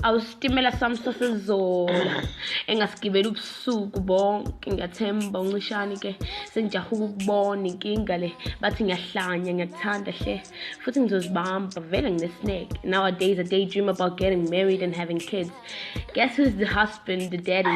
Awusitimela sami sasezola engasigibela ubusuku bonke. Ngiyathemba uncishane ke, sengijaha ukukubona. Inkinga le, bathi ngiyahlanya. Ngiyakuthanda hle, futhi ngizozibamba vele, nginesineke. Nowadays I daydream about getting married and having kids. Guess who's the husband, the daddy?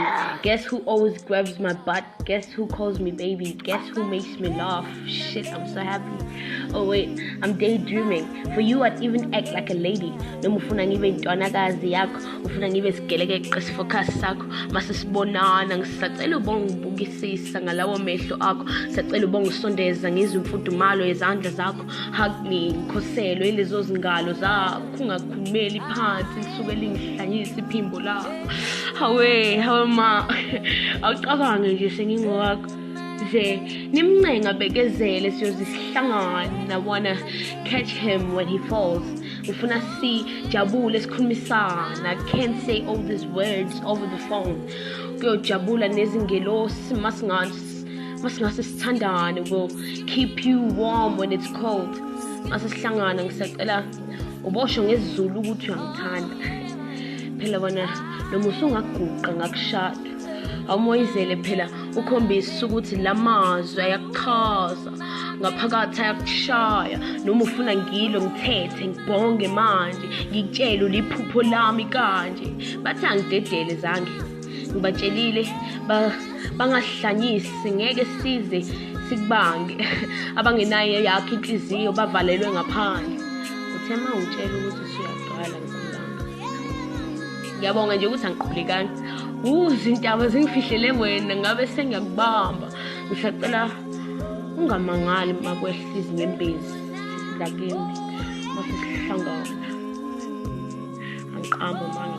Guess who always grabs my butt? Guess who calls me baby? Guess who makes me laugh? Shit, I'm so happy. Oh wait, I'm daydreaming. For you, I'd even act like a lady. Noma ufuna ngibe intwanakazi yakho, ufuna ngibe sigelekeqe sifocus sakho. Mase sibonana, ngisacela ubongibukisisa ngalawo mehlo akho. Sacela ubongisondeza, ngizwe imfudumalo yezandla zakho. Hug me, ngikhoselwe ilezo zingalo zakho. Ungakhulumeli phansi, lisuke lingihlanyisa iphimbo lakho. Hawe, hawe ma. Awucabange nje sengingowakho. Nje nimncenga bekezele, siyoze sihlangane. I wanna catch him when he falls. Ufuna sijabule, sikhulumisana. I can't say all these words over the phone. Kuyojabula nezingelosi masingase sithandane. Will keep you warm when it's cold. Mase sihlangana, ngisacela ubosho ngesiZulu ukuthi uyangithanda. Phela wena noma usungaguqa ngakushada, awumoyizele phela, ukhombise ukuthi lamazwi ayakuchaza ngaphakathi, ayakushaya. Noma ufuna ngilo ngithethe, ngibhonge manje, ngikutshele uliphupho lami kanje. Bathi angidedele zange ngibatshelile, bangahlanyisi, ngeke size sikubange. Abangenayo yakho inhliziyo bavalelwe ngaphandle. Uthe uma ungitshela ukuthi usuyagcwala, ngikhulanga. Ngiyabonga nje ukuthi angiqhulekanga. Uzintaba zingifihlele wena, ngabe sengiyakubamba. Ngisacela ungamangali makwehla izinyembezi lakimi mase sihlangana. Angiqambi amanga.